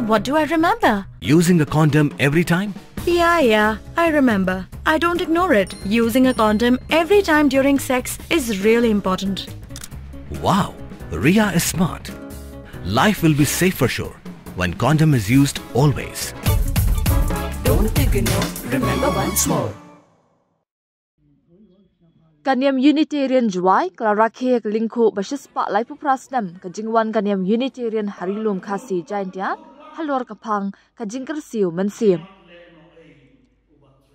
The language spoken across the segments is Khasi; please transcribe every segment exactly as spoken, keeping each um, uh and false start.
What do I remember? Using a condom every time? Yeah, yeah, I remember. I don't ignore it. Using a condom every time during sex is really important. Wow, Ria is smart. Life will be safe for sure when condom is used always. Don't ignore, remember once more. Ka niam Unitarian Jwai ka la rakhe ha ka lyngkhuh ba shispah laiphew phra snem ka jingwan ka niam Unitarian ha Ri-lum Khasi Jaintia halor ka phang ka jingkyrsiew mynsiem.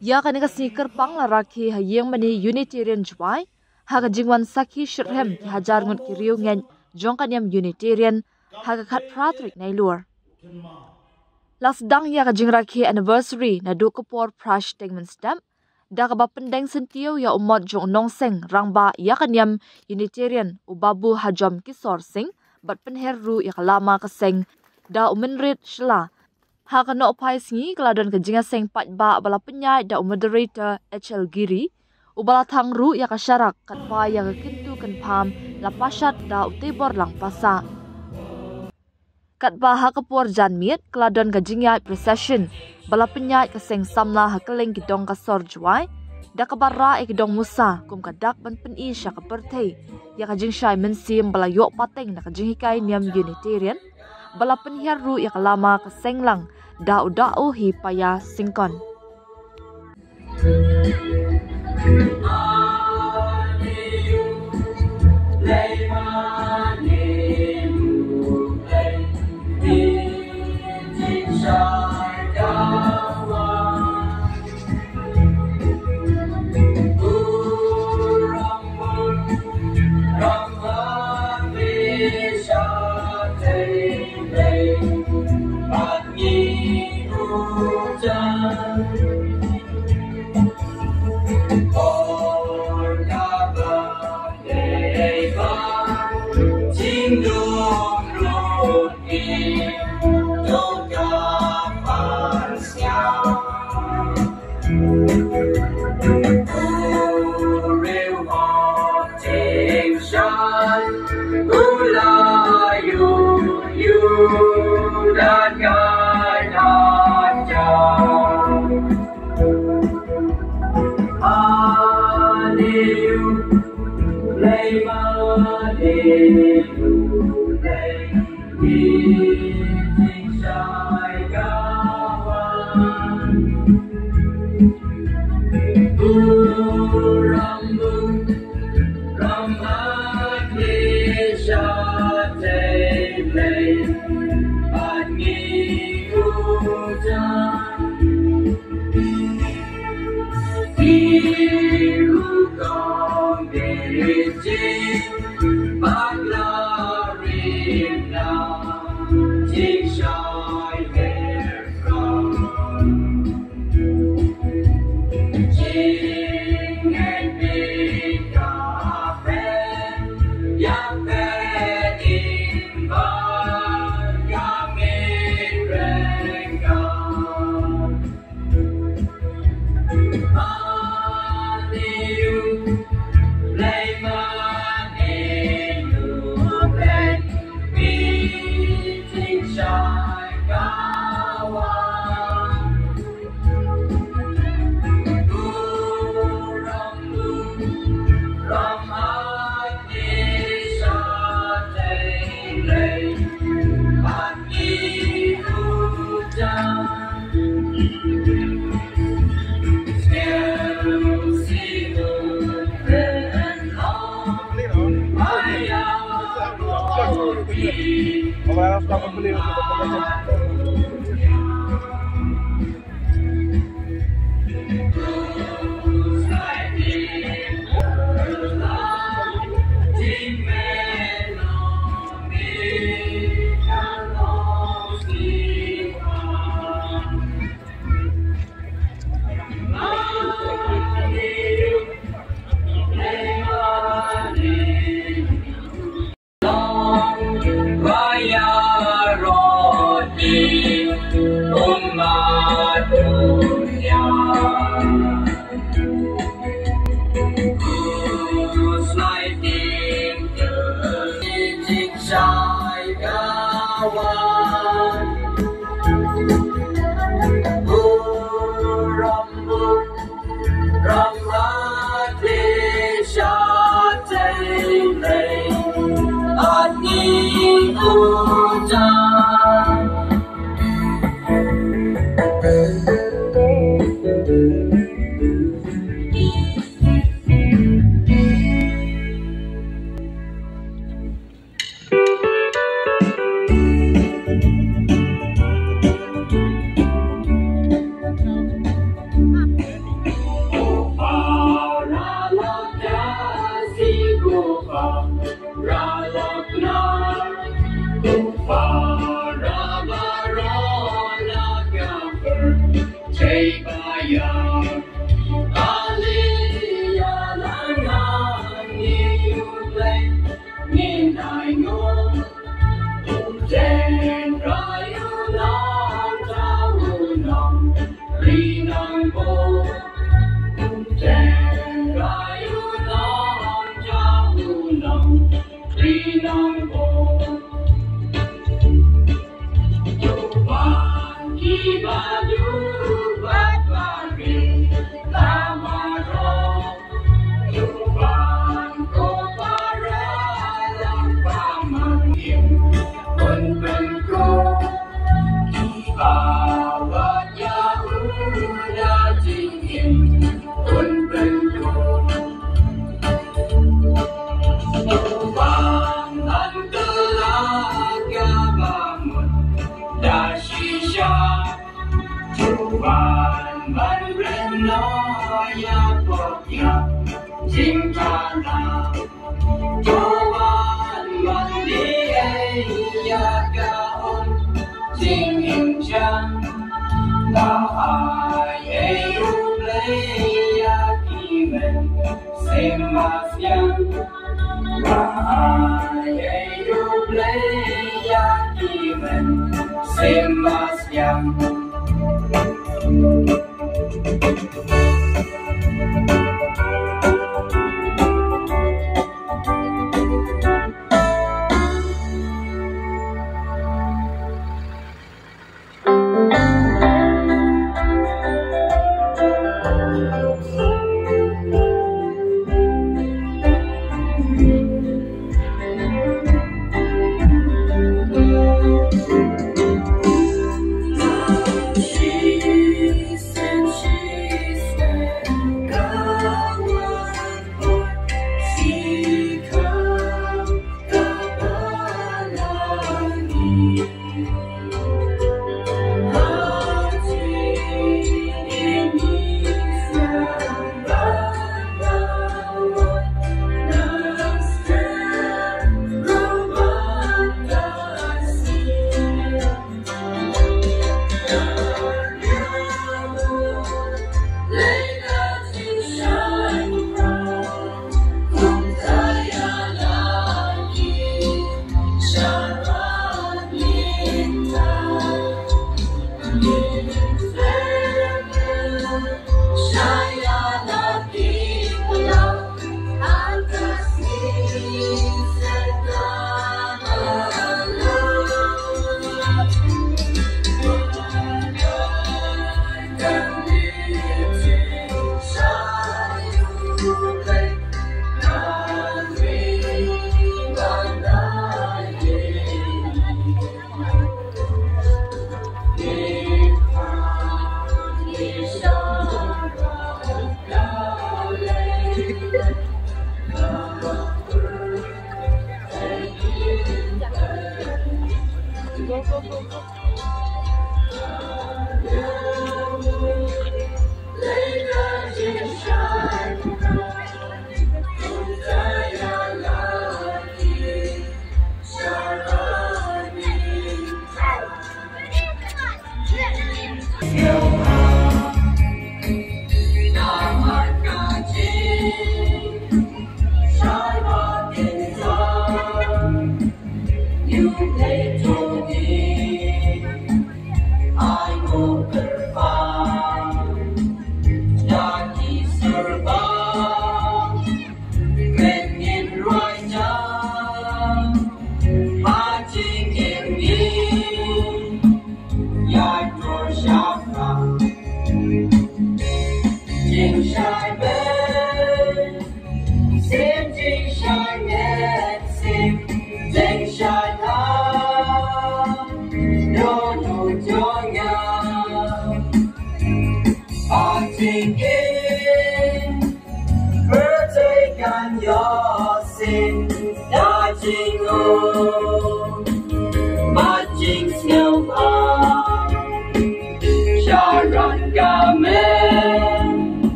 Ïa kane ka sngi kyrpang la rakhe ha ïing mane Unitarian Jwai ha ka jingwan sakhi shitrhem ki hajar ngut ki riewngeit jong ka niam Unitarian ha ka khatphra tarik Nailur. La sdang ïa ka jingrakhe anniversary naduh ka por phra shiteng mynstep da kaba pyndeng syntiew ïa u mot jong u nongseng rangbah ïa ka niam Unitarian u Babu Hajom Kisor Singh bad pynher ruh ïa ka lama ka seng da u mynrit shylla. Ha ka nohphai sngi ka la don ka jingïaseng paidbah ba la pynïaid da u moderator H L Giri uba la thang ruh ïa ka sharak katba ïa ka kyntu kynpham la pashat da u Teiborlang Passah. Katba ha ka por janmiet ka la don ka jingïaid procession ba la pynïaid ka seng samla ha kylleng ki dong ka sor Jwai da kaba rah ïa ki dong musa kum ka dak ban pyni sha ka pyrthei ïa ka jingshai mynsiem ba la ïoh pateng na ka jinghikai niam Unitarian ba la pynhiar ruh ïa ka lama ka seng lang da u Daw Hi Paya Syngkon.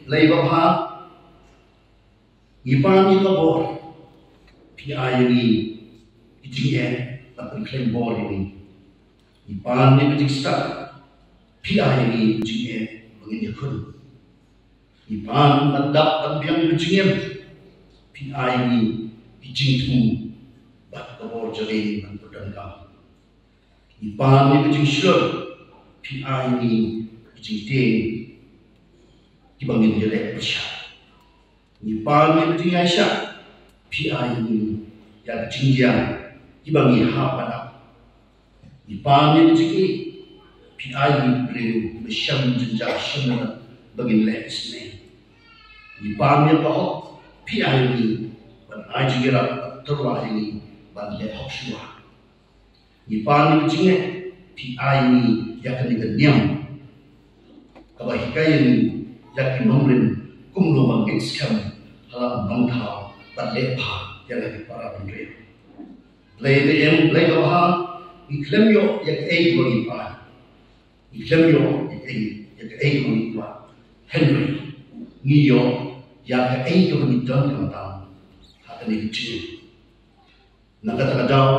Blei babha, ngi pan ïa ka bor phi ai ïa ngi ki jingeh, bad pynkhlaiñ bor ïa ngi. Ngi pan ïa ka jingstad, phi ai ïa ngi ki jingeh ba ngin ïakhun. Ngi pan ban dap ban biang ïa ka jingim, phi ai ïa ngi ki jingthmu bad ka bor jong ngi ban pyndonkam. Ngi pan ïa ka jingshlur, phi ai ïa ngi ki jingtieng kiba ngin ïaleh pyrshah. Ngi pan ïa ka jingïaishah, phi ai ïa ngi ïa ka jingjia kiba ngi hap ban ap. Ngi pan ïa ka jingïeit, phi ai ïa ngi briew ba shem jynjar shem lyndet ba ngin leh isynei. Ngi pan ïa ka hok, phi ai ïa ngi ban ai jingïarap bad tyrwa ïa ngi ban leh hok shuwa. Ngi pan ïa ka jingeh, phi ai ïa ngi ïa kane ka niam kaba hikai ïa ngi ïa ki nongrim kumno ban ngeit skhem ha la ka nongthaw bad leh bha ïa la ki para bynriew. Blei ba im, Blei babha, ngi khlem ïoh ïa kaei kaba ngi pan. Ngi khlem ïoh ïa kaei, ïa kaei kaba ngi kwah. Hynrei ngi ïoh ïa kaei kaba ngi donkam tam ha kane ka jingim. Na kata ka daw,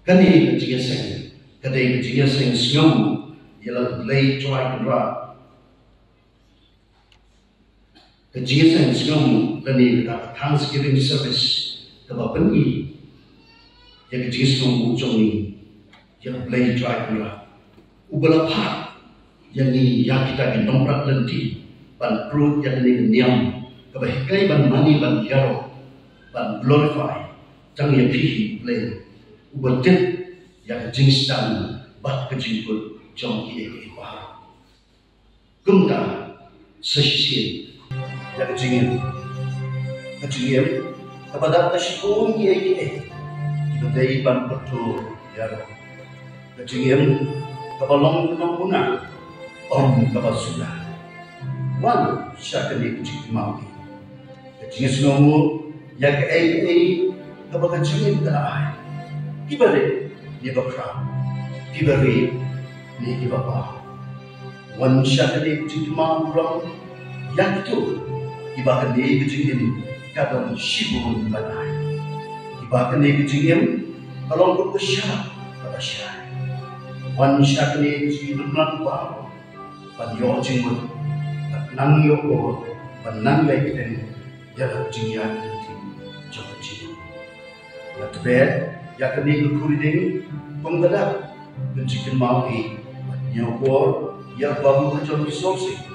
kane ka jingïaseng ka dei ka jingïaseng sngewbha ïa la U Blei Trai Kynrad. Ka jingïaseng sngewbha lane kata ka Thanksgiving service kaba pyni ïa ka jingsngewbha jong ngi ïa U Blei Trai Kynrad, uba la phah ïa ngi ïa kita ki nongmrad lynti ban pynrung ïa kane ka niam kaba hikai ban mane ban ïaroh, ban glorify tang ïa phi hi Blei, uba tip ïa ka jingsdang bad ka jingkut jong kiei kiei baroh. Kumta sa shisien ïa ka jingim, ka jingim kaba dap da shibun kiei kiei kiba dei ban pyntur ïaroh. Ka jingim kaba long ka nongpynah, ym kaba suda. Wan sha kane ka jingkynmaw hi. Ka jingsngewnguh ïa kaei kaei kaba ka jingim ka la ai. Kiba rit ne ba khraw, kiba rit ne kiba paw. Wan sha kane ka jingkynmaw burom ïa kito kiba kane ka jingim ka don shibun ban ai. Kiba kane ka jingim ka long kum ka sharap kaba shai. Wan sha kane ka jingim ban ban ïoh jingmut, ban nang ïoh bor, ban nang ïai kren ïa la ka jingïaid lynti jong ka jingim. Nga tbit ïa kane ka khuri ding kum ka dak ban jingkynmaw hi, ban ñiew bor ïa u Babu Hajrong Kishore Singh,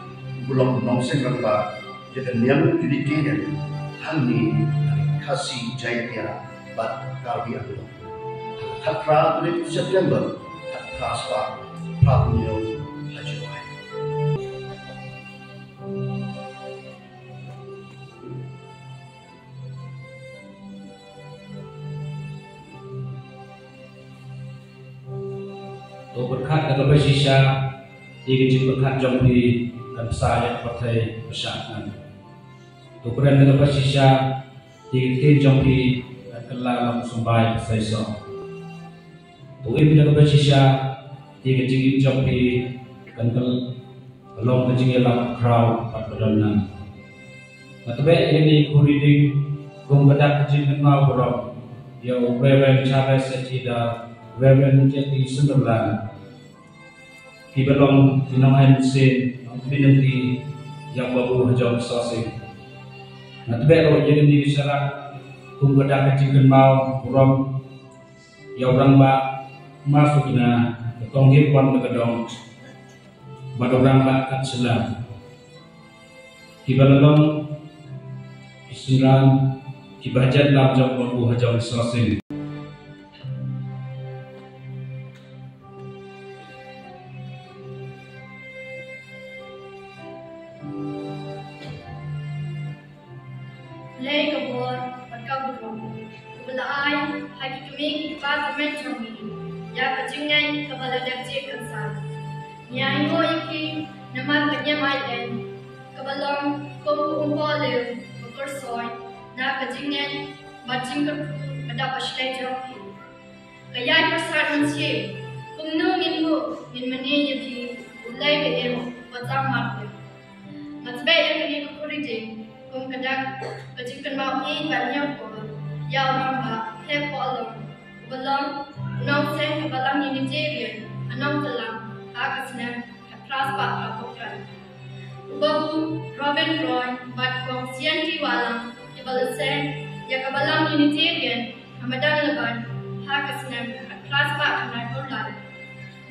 uba long u nongseng rangbah ïa ka niam Unitarian hangne ha Khasi Jaiñtia bad Karbi Anglong. Khatphra tarik September, khatphra spah phra phew hynñiew ha July. To pyrkhat da kaba shisha ïa ka jingpyrkhat jong phi kan bsa ïa ka pyrthei ba shah ngan. To kren da kaba shisha ïa ka ktien jong phi kan kylla long symbai ba saiso. To im da kaba shisha ïa ka jingim jong phi kan kylla Ka long ka jingïalam khraw bad ba don nang. Nga tbeh ïa kane ka reading kum ka dak ka jingkynmaw burom ïa u Reverend Charles H. Ida, Reverend Jackie Sunderland, kiba long ki nongaiñ mynsiem, nongkynti ïa u Babu Hajong Sosing. Nga tbeh ruh ïa kane ka sharak kum ka dak ka jingkynmaw burom ïa u Rangbah Masukna, ka Kong Hip Wan ka dong, bad u Rangbah Katsila, kiba la long ki synran kiba hajan lam jong u Babu Hajong Sosing. Lei ka bor bad ka burom kaba la ai ha ki kmie ki kpa tymmen jong ngi ïa ka jingngeit kaba la dep jied kynsan. Ngi ainguh ïa ki namar ka niam ai lei kaba long kum ka umpohliew ka kyrsoi na ka jingngeit bad jingkyrkhu ka dap ba shlei jong ki. Ka ïai pyrsad mynsiem, kumno ngin nguh ngin mane ïa phi, U Blei ba im, ba tang marwei. Nga tbeh ïa kane ka khuri jing kum ka dak ka jingkynmaw ïeit bad ñiewkor ïa u Rangbah Hep Pohlong, uba long u nongseng ka Balang Unitarian ha Nongtlang ha ka snem khatphra spah khatphew khyndai. U Babu Robin Roy bad Kong Sianti Wahlang, kiba la seng ïa ka Balang Unitarian ha Madanglban ha ka snem khatphra spah khyndaiphew lai.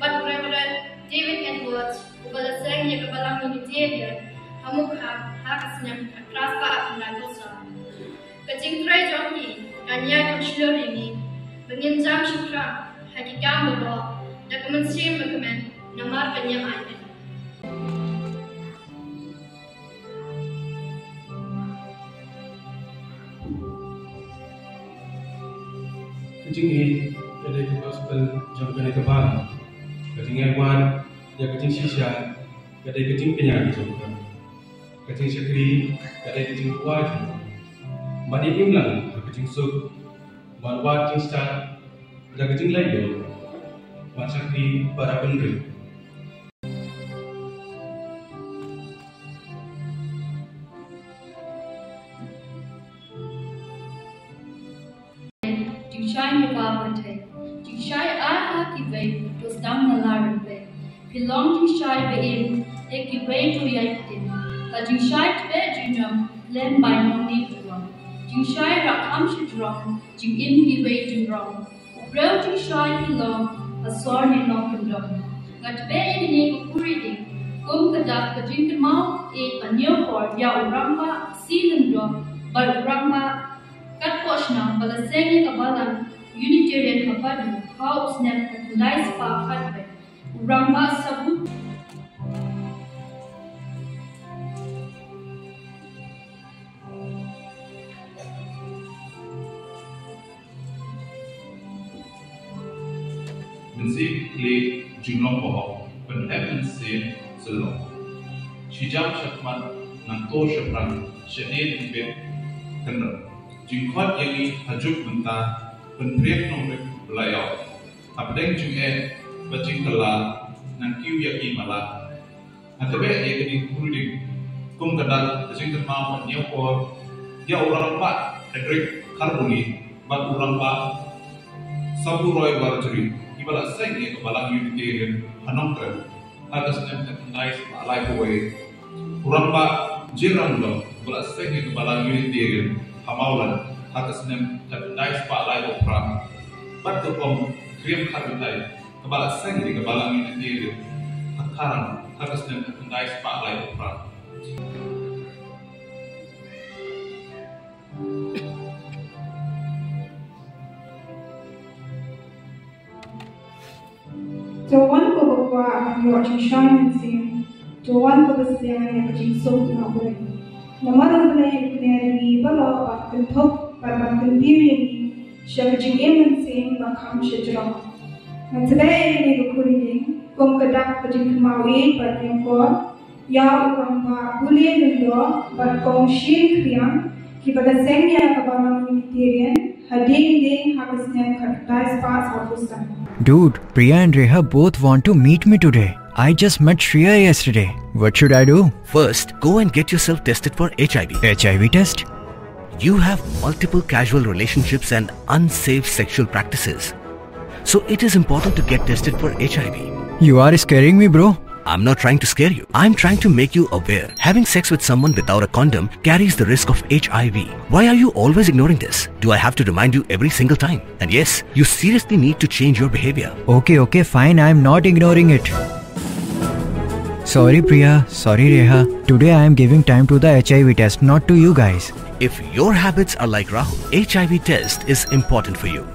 Bad u Reverend David Edwards, uba la seng ïa ka Balang Unitarian ha Mukhar ha ka snem khatphra spah khyndaiphew saw. Ka jingtrei jong ki kan ïai pynshlur ïa ngi ba ngin jam shaphrang ha ki kam baroh da ka mynsiem ba kmen namar ka niam ai lei. Ka jingïeit ka dei ka gospel jong kane ka bam. Ka jingïaid wad ïa ka jingshisha ka dei ka jingkñia jong ka. Ka jingshakri ka dei ka jingkwah jong ka. Ban ïa im lang ha ka jingsuk, ban wad jingstad da ka jinglaitluid, ban shakri para bynriew. Jingshai ïa ka pyrthei, jingshai ai ha kiwei, to sdang na la rympei. Phi long jingshai ba im ïa kiwei, to ïai ktien. Ka jingshai tbeh junom lem bai nongdie jurong. Jingshai rakam shajrong, jingim kiwei jingrong. U briew jingshai phi long ha sor ne nongkyndong. Nga tbeh ïa kane ka khuri ding kum ka dak ka jingkynmaw ïeit bad ñiewkor ïa u Rangbah C. Lyngdoh bad u Rangbah Katpoh Shnam ba la seng ïa ka Balang Unitarian ha Padu ha u snem khatkhyndai spah khatwei. U Rangbah Sabu Mynsiem Khlieh Jinglong Bahok, pynheh mynsiem Shillong. Shi jam shakhmat nangto shaphrang, shadien bit kynrad. Jingkhot ïa ngi ha juk mynta, pynpriang nongrim Blei ïoh. Hapdeng jingeh bad jingkylla, nang kiew ïa ki mala. Nga tbeh ïa kane ka khuri ding kum ka dak ka jingkynmaw bad ñiewkor ïa u Rangbah Hedrick Kharbuli bad u Rangbah Sabu Roy Warjri, kiba la seng ïa ka Balang Unitarian ha Nongkrem ha ka snem khatkhyndai spah laiphew wei. U Rangbah J. Ramlong, uba la seng ïa ka Balang Unitarian ha Mawlai ha ka snem khatkhyndai spah laiphew phra. Bad ka Kong Kriam Kharwithai, kaba la seng ïa ka Balang Unitarian ha Tharang ha ka snem khatkhyndai spah laiphew phra. To wan ko ba kwah ban ïoh jingshai mynsiem, to wan ko ba sngewsih ïa ka jingsuk na U Blei. Namar U Blei u kñia ïa ngi baroh ban kynthup bad ban kyntiew ïa ngi sha ka jingim mynsiem ba kham shajrong. Ngan sa ïa kane ka khuri ïing kum ka dak ka jingkynmaw ïeit bad ïakor ïa u Rangbah Bule Lyngdoh bad Kong Shin Khriang, kiba la seng ïa ka Balang Unitarian hadien dien ha ka snem khatkhyndai spah sawphew san. Dude, Priya and Reha both want to meet me today. I just met Shreya yesterday. What should I do? First, go and get yourself tested for H I V. H I V test? You have multiple casual relationships and unsafe sexual practices. So it is important to get tested for H I V. You are scaring me, bro. I'm not trying to scare you. I'm trying to make you aware. Having sex with someone without a condom carries the risk of H I V. Why are you always ignoring this? Do I have to remind you every single time? And yes, you seriously need to change your behavior. Okay, okay, fine. I'm not ignoring it. Sorry, Priya. Sorry, Reha. Today I am giving time to the H I V test, not to you guys. If your habits are like Rahul, H I V test is important for you.